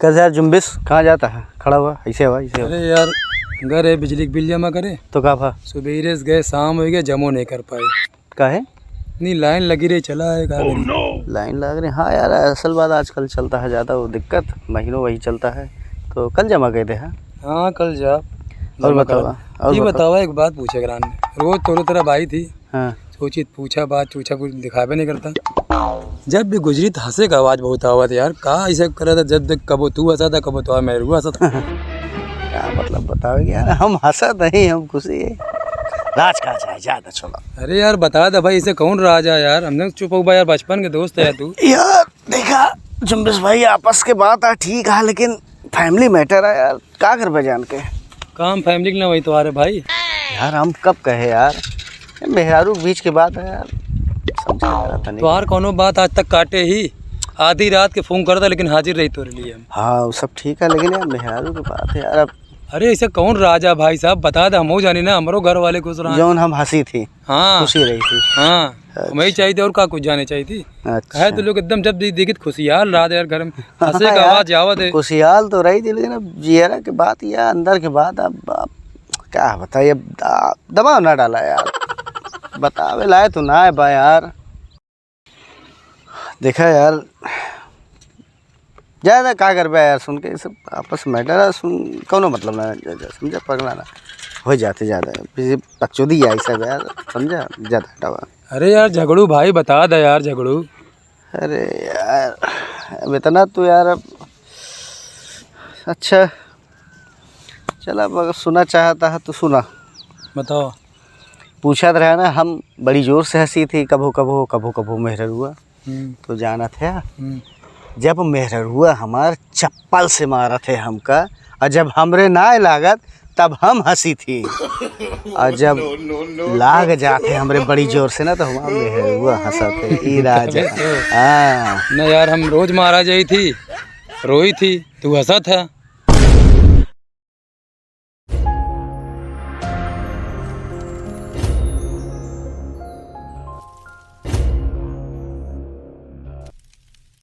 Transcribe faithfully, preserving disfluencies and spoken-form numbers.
कैसे यार जुम्बिश, कहाँ जाता है? खड़ा हुआ, ऐसे हुआ, ऐसे हुआ। अरे यार, घर है, बिजली के बिल जमा करे। तो का भा? सुबेरे से गए, शाम हो गया, जमो नहीं कर पाए। काहे? नहीं, लाइन लगी रही, चला है, का करी? लाइन लग रही, हाँ यार, असल बात आजकल चलता है ज़्यादा वो दिक्कत, महीनों वही चलता है। तो कल जमा कर दे, हाँ? हाँ, कल जा। और जमा बतावा, करा। और ये बतावा। बतावा, एक बात पूछे करान, रोज तोरे तरह भाई थी। हाँ। सोचित पूछा बात, पूछा कुछ दिखावे नहीं करता। जब भी गुजरी तो हंसे का आवाज बहुत आवत यार, का ऐसा करत है, जब देख कबो तू हंसा था, कबो तो मेहररुआ हंसा था। का मतलब बतावे कि यार, हम हंसत नहीं, हम खुशी है। राज कहाँ जाए, ज्यादा छोड़ा। अरे यार, बता दे भाई, इसे कौन राज है यार, हमने चुप हो बा यार, बचपन के दोस्त है यार तू। यार देखा जुम्बिश भाई, आपस के बात है ठीक है, लेकिन family matter है यार, का करबे जान के? काम family के ना वही तुम्हारे भाई। यार हम कब कहे यार, ये मेहरारू के बीच की बात है यार, समझा करा तनी। तुम्हार कौनो बात आज तक काटे ही, आधी रात के फोन करता लेकिन हाजिर रही तोरे लिए हम। हाँ वो सब ठीक है, लेकिन यार मेहरारू की बात है यार। अब अरे ऐसे कौन राजा भाई साहब, बता दे, हम जानी ना, हमरो घर वाले खुश रहा। जौन हम हंसी थी, हाँ। खुशी रही थी। हाँ, अच्छा। हमें ही चाहिए और का कुछ जाने चाहिए थी। अच्छा। है तो लोग एकदम जब दे-, देखित खुशियाल रात यार घर में हंसे हाँ का यार, आवाज आवत है। खुशियाल तो रही थी, लेकिन अब जियरा के बात या अंदर के बात, अब, अब क्या बताइए, अब दा-, दबाव ना डाला यार। बतावे लाए तो ना है बा यार। देखा यार, ज्यादा का करबे यार, सुन के ये सब आपस में matter है, सुन, कौनो मतलब ना, जा, जा, समझा, पगला ना, हो जाते ज्यादा, पीछे बकचोदी आई सब यार, समझा, ज्यादा हटावा। अरे यार, झगड़ू भाई, बता दे यार, झगड़ू। अरे यार, अब इतना तो यार, अब, अच्छा, चला, अब अगर सुना चाहता है तो सुना। बताओ। पूछत रहे ना, हम बड़ी जोर से हंसी थी, कभो कभो, कभो कभो मेहररुआ। हम्म। तो जानत है, हम्म। जब मेहररुआ हमार चप्पल से मारत है हमका, और जब हमरे नाय लागत, तब हम हंसी थी, और जब लाग जात है हमरे बड़ी जोर से ना, तो हमार मेहररुआ हंसत है। ई राज है। हाँ। ना यार, हम रोज मारा जाई थी, रोई थी, तू हंसत है।